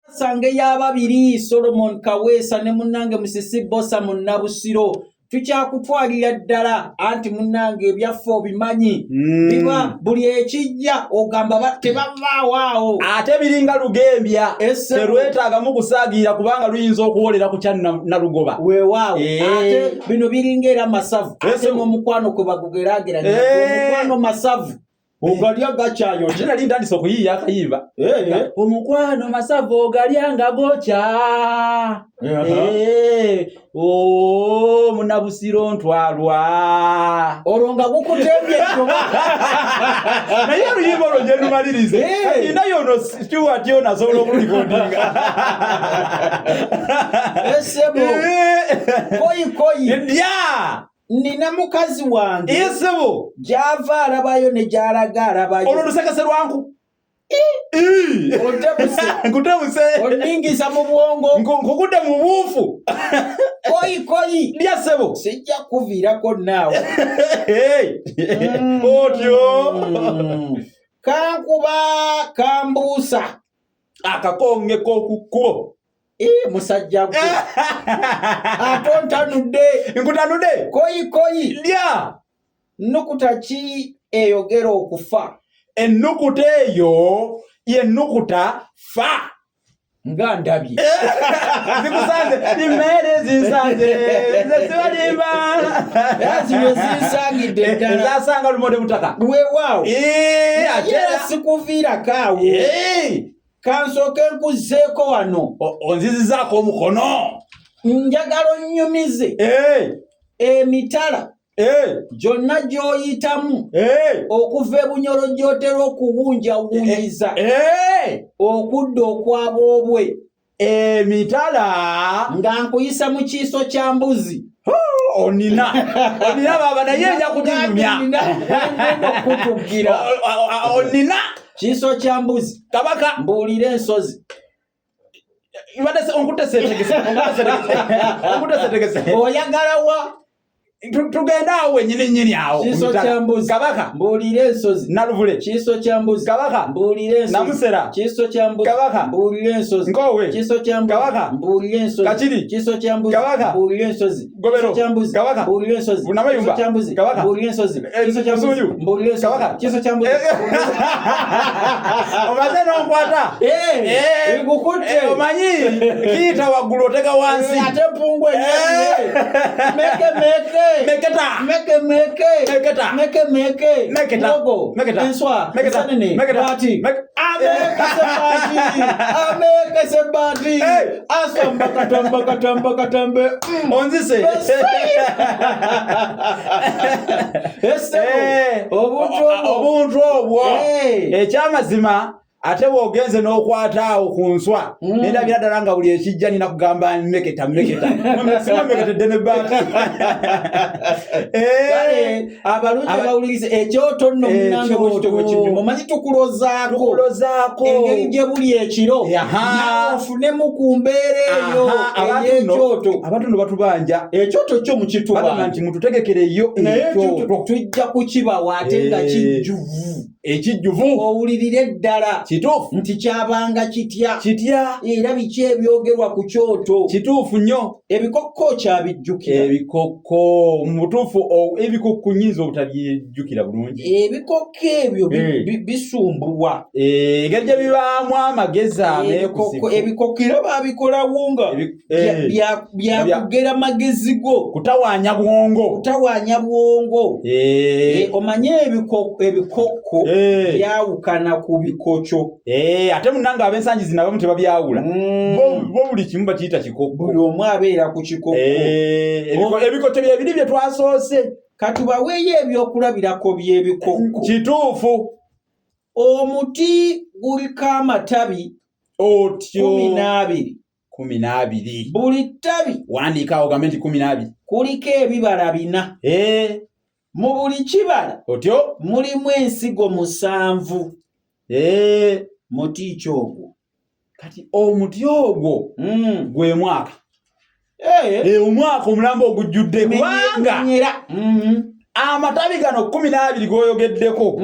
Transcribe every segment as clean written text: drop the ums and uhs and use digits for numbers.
Sange y'ababiri Solomon Kaweesa ne munnange Musisi Bbosa Munnabusiro tukyakutwalira ddala anti munnange ebyaffe obimanyi biba buli ekijja ogamba tebavaawo awo ate biringa lugembya terwetaagamu kusaagirira kubanga luyinza okuwolera ku kya nalugoba weewaawo ate bino biringa era masavu ate n'omukwano kwe bagugeraageranya omukwano masavu ogalya gakyayokya nali ntandise okuyiiya akayimba eh, eh. omukwano masavu ogalya nga gokya eh, oh, munabusiro ntwalwa olwo nga gukutembye naye oluyimba olwo gyelumalirize nina yono stewart yono asobola okululikodinga esebo koyi koyi ndya Nina mukazi wange. Iye ssebo. Gy'ava alabayo ne gy'alaga alabayo. Olwo lusekese lwanku. Ontebuse. Nkutebuse. Onningiza mu bwongo. Nkukudde mu buufu. Koyi koyi. Ndya ssebo. Sijja kuviirako naawe. Otyo. Kankuba kambuusa. Akakonge k'oku kkubo. Ii, musajja gwe ate ontanudde nkutanudde koyi koyi lya nnukuta ki eyogera okufa ennukuta eyo yennukuta fa nga ndabye zikusanze emmere zinsanze nze sibalimba era zino zinsangidde ddala ezasanga lumonde butaka weewaawo ate era sikuviirako awo Kansooke nkuzzeeko wano. Onzizizaako omukono. Njagala onnyumize emitala gyonna gy'oyitamu okuva e Bunyoro gy'otera okuwunjawunjiza okudda okwaboobwe. Emitala nga nkuyisa mu kiiso kya mbuzi. Onina onina baba naye nja kuginyumya okutugira onina kiiso kya mbuzi kabaka mbuulire ensozi oyagala wa Tugende awo wenyini nyini awo kiiso kya mbuzi kabaka mbuulire ensozi naluvule kiiso kya mbuzi kabaka mbuulire ensozi namusera kiiso kya mbuzi kabaka mbuulire ensozi nkowe kiiso kya mbuzi kabaka mbuulire ensozi kakiri kiiso kya mbuzi kabaka mbuulire ensozi gobero kya mbuzi kabaka mbuulire ensozi Bunamayumba. Kiiso kya mbuzi Kabaka. mbuulire ensozi Kiiso kya mbuzi Busunju. mbuulire ensozi Kabaka. kiiso kya mbuzi omaze n'onkwata Nkukutte. Omanyi kiyita waggulu otega wansi Ate mpungu enye meke meke meketa meke meke Meketa. meke meke Meketa. Muwogo. Meketa. Enswa. Meketa. Ensenene. Meketa. Bwati. Ameke sebati ameke sebati Hey. asamba katamba katamba katambe Onzise Obuntu obwo. Obuntu obwo ekyamazima ate bw'ogenze n'okwata awo ku nswa nendabira ddala nga buli ekijja nina kugamba meketa meketa sima meketedde ne baati Kale abalungi abawuliriza ekyoto nno munange bwekityo bwe kinyuma omanyi tukulozaako tukulozaako engeri gye buli ekiro Aha. nawe ofunemu ku mbeera eyo Aha, abantu nno- ey'ekyoto abantu nno batubanja ekyoto kyo bagamba mukitubanja nti mututegekereyo naye ekyoto ekyoto tujja kukibawa ate nga kijjuvu ekijjuvu owulirire ddala kituufu nti kyabanga kitya kitya era biki ebyogerwa ku kyoto kituufu nnyo ebikokko okyabijjukira ebikokko mu butuufu ebikokko nyinza obutabyejjukira bulungi ebikokko ebyo bisumbuwa Engeri gye bibaamu amagezi ameekusifu Ebikokko era babikolawo nga byakugera magezi go kutawaanya bwongo kutawaanya bwongo Omanye ebikokko byawukana ku bikokyo Ate munnange ab'ensangi zino abamu tebabyawula. Bo buli kimu bakiyita kikokko buli omu abeera ku kikokko Ebikokyo bye biri bye twasoose Katubaweeyo ebyokulabirako by'ebikokko Kituufu Omuti guliko amatabi Otyo 12 12 Buli ttabi wandiika awo ogambe nti 12 Kuliko ebibala 4 Mu buli kibala Otyo mulimu ensigo 7 Muti ki ogwo? Kati omuti ogwo gwe mwaka. Omwaka omulamba ogujjudde kubanga amatabi gano 12 g'oyogeddeko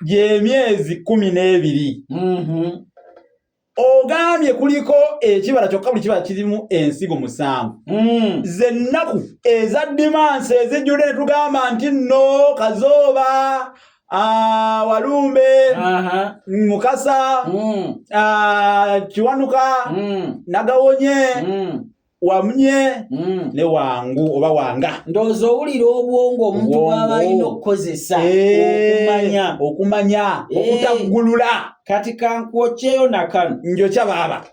gy'emyezi 12. Ogambye kuliko ekibala kyokka buli kibala kirimu ensigo 7. Ze nnaku eza dimansi ezijjudde ne tugamba nti nno Kazooba, Walumbe, Mukasa, Kiwanuka, Nagawonye, Wamunye ne Wangu oba Wanga. Ndowooza owulira obwongo omuntu bw'aba alina okukozesa okumanya. Okumanya, okutaggulula. Kati kankwokyeyo nakano. Njokya baaba.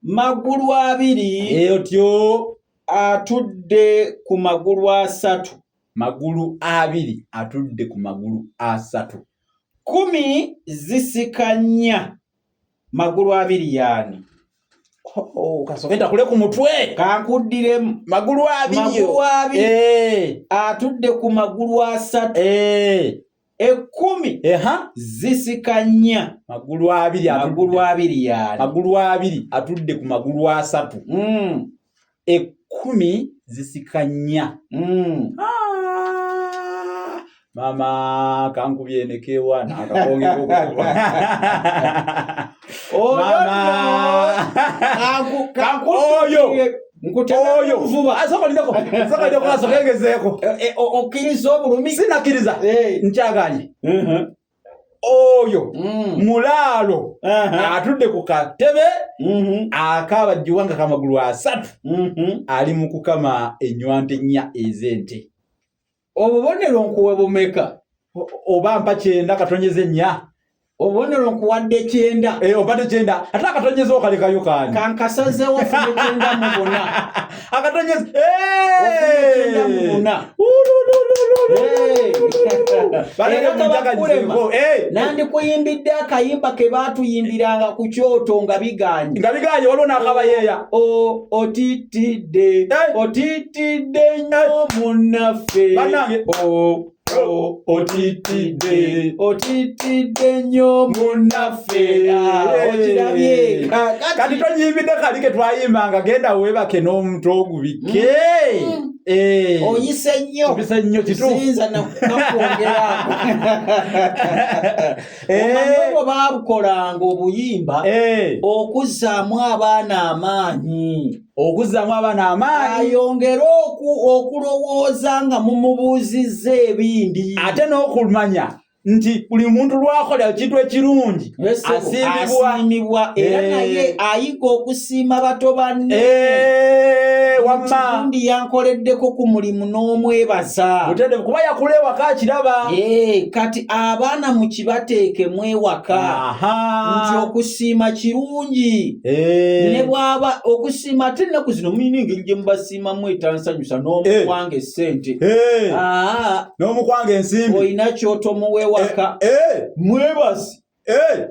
Magulu 2. Otyo. Atudde ku magulu 3. Magulu 2 atudde ku magulu 3. 10 zisika 4. Magulu 2 yaani? Kasooke ntakule ku mutwe. Kankuddiremu. Magulu 2. Magulu 2. Atudde ku magulu 3. 10 zisika 4. Magulu 2. Magulu 2 yaani? Magulu 2 atudde ku magulu 3. 10 zisika 4. Mama kankubye nekewa nakakonge kukuba. Mama oyo oyo asoko lindako asoko lindako asokengezeeko. Okkiriza obulumi? Sinakkiriza, nkyaganye. Oyo mulaalo atudde ku katebe akabajjiwa nga kamagulu 3, ali mu kukama enywante 4 ez'ente. Obubonero nkuwe bumeka? Oba mpa 9 katonyeze 4. Obubonero nkuwadde 9. Obadde 9 ate akatonyeze okalekayo kaani? Kankasazeewo ofune 94. Akatonyeze Ofune 94. Nandikuyimbidde akayimba ke baatuyimbiranga ku kyoto nga biganye. Nga biganye, waliwo n'akabayeeya. Otitidde, otitidde nnyo munnaffe. Bannange. Otitidde, otitidde nnyo munnaffe. Okirabye? Kati tonyimbidde kali ke twayimbanga, genda weebake n'omutwe ogubikke. Oyise nnyo. Oyise nnyo, kituufu. Siyinza nakwongeraako. Omanyi obwo baabukolanga obuyimba okuzzaamu abaana amaanyi. Okuzzaamu abaana amaanyi. Ayongere okulowooza nga mumubuuzizza ebindi. Ate n'okumanya nti buli muntu lwakola ekintu ekirungi asiimibwa, era naye ayiga okusiima bato banne. Wamma gundi yankoleddeko ku mulimu n'omwebaza. Kuba yakula ewaka akiraba. Kati abaana mukibateekemu ewaka nti okusiima kirungi. Ne bw'aba okusiima, ate ennaku zino mulina engeri gye mubasiimamu etansanyusa, n'omukwanga essente. N'omukwanga ensimbi. Olina ky'otomuwa ewaka. Mwebaze.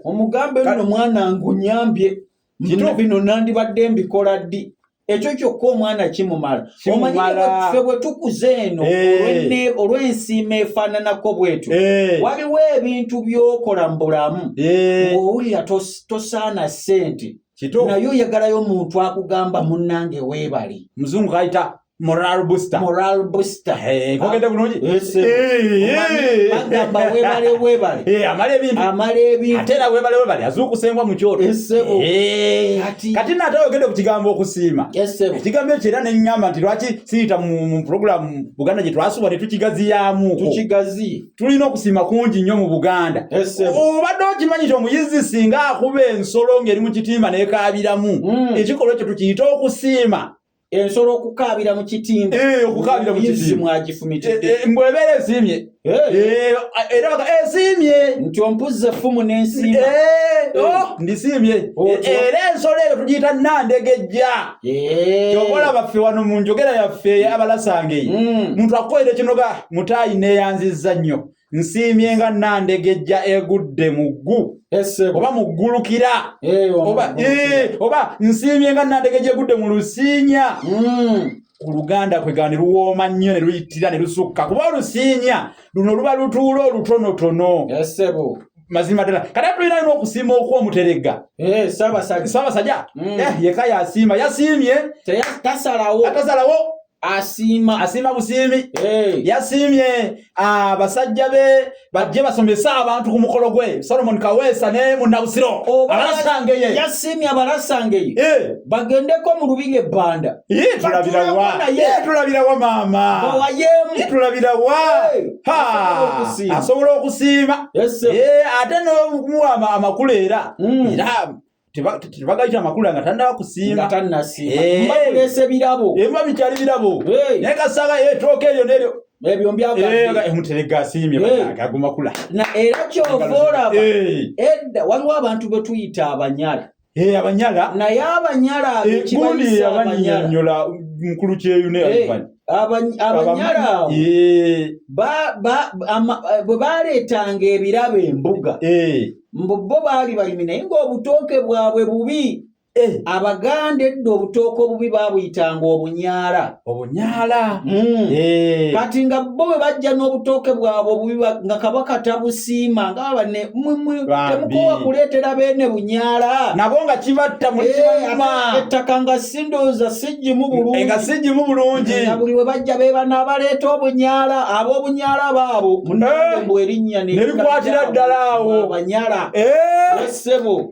Omugambe nno, mwana ngunyambye, bino nandibadde mbikola ddi? Ekyo kyokka omwana kimumala. Omanyi ffe bwe tukuze eno olw'ensiima efaananako bwetyo, waliwo ebintu by'okola mu bulamu ng'owulira tosaana ssente, naye oyagalayo omuntu akugamba, munnange weebale. Muzungu kayita moral booster. Moral booster. Kogedde bulungi. Bagamba weebale weebale. Amala ebintu. Amala ebintu. Ate era weebale weebale azuukusengwa mu kyoto. Kati nate oyogedde ku kigambo okusiima. Ekigambo ekyo era neŋŋamba nti lwaki siyita mu puroguramu Buganda gye twasubwa ne tukigaziyaamuko. Tukigaziye. Tulina okusiima kungi nnyo mu Buganda. Obadde okimanyi nti omuyizzi singa akuba ensolo ng'eri mu kitimba n'ekaabiramu, ekikolwa ekyo tukiyita okusiima? Ensolo okukaabira mu kitimba? Okukaabira mu kitimba. Mwagifumitidde. Mbwebeera esiimye, era baga esiimye. Nti ompuzza effumu n'ensiima. Ndisiimye. Era ensolo eyo tugiyita nandegejja. Kyova olaba ffe wano mu njogera yaffe abalasangeyi, muntu akukolera ekinoga, mutaayi neeyanzizza nnyo, nsiimye nga nandegejja egudde mu ggu oba mu ggulukira, oba nsiimye nga nandegejja egudde mu lusiinya. Oluganda kwegana ne luwooma nnyo ne luyitira ne lusukka, kuba olusiinya luno luba lutuula olutonotono. Mazima ddala kati tulina n'okusiima okw'omuteregga. Ssaabasajja. Ssaabasajja yeka yasiima, yasiimye. Tasalawo. Atasalawo. Asiima. Asiima busiimi. Yasiimye abasajja be bajje basomese abantu ku mukolo gwe, Solomon Kaweesa ne Munnabusiro Abalasangeye. Yasiimye Abalasangeye bagendeko mu lubiri ebbanda. Tulabirawa maama? Bawayeemu. Tulabirawa? Asobola okusiima ate n'okumuwa amakulu era era tebagayita amakulu nga tannaba kusiima. Nga tannasiima. Mba birabo. Emba bikyali birabo, naye kasaga etooka eryo neryo. Ebyo mbyagadde. Muterega asiimye agomakula. Era kyova olaba edda waliwo abantu be tuyita abanyala. Abanyala. Naye abanyala gundi abanyonyola mukulu Kyeyune. Abanyala abo bwe baleetanga ebirabo embuga, mbu bo baali balimi, naye ng'obutooke bwabwe bubi. Abaganda edda obutooke obubi baabuyitanga obunyaala. Obunyaala. Kati nga bo bwe bajja n'obutooke bwabwe obubi, nga kabaka tabusiima, nga bane temukowa kuleetera beene bunyaala. Nabo nga kibatta muli kibaluma. Ettaka nga sindowooza sijjimu bulungi. Nga sijjimu bulungi. Nga buli we bajja be bano abaleeta obunyaala, ab'obunyaala baabo munange, mbu erinnya ne likwatira ddala awo. Abanyala. Ssebo.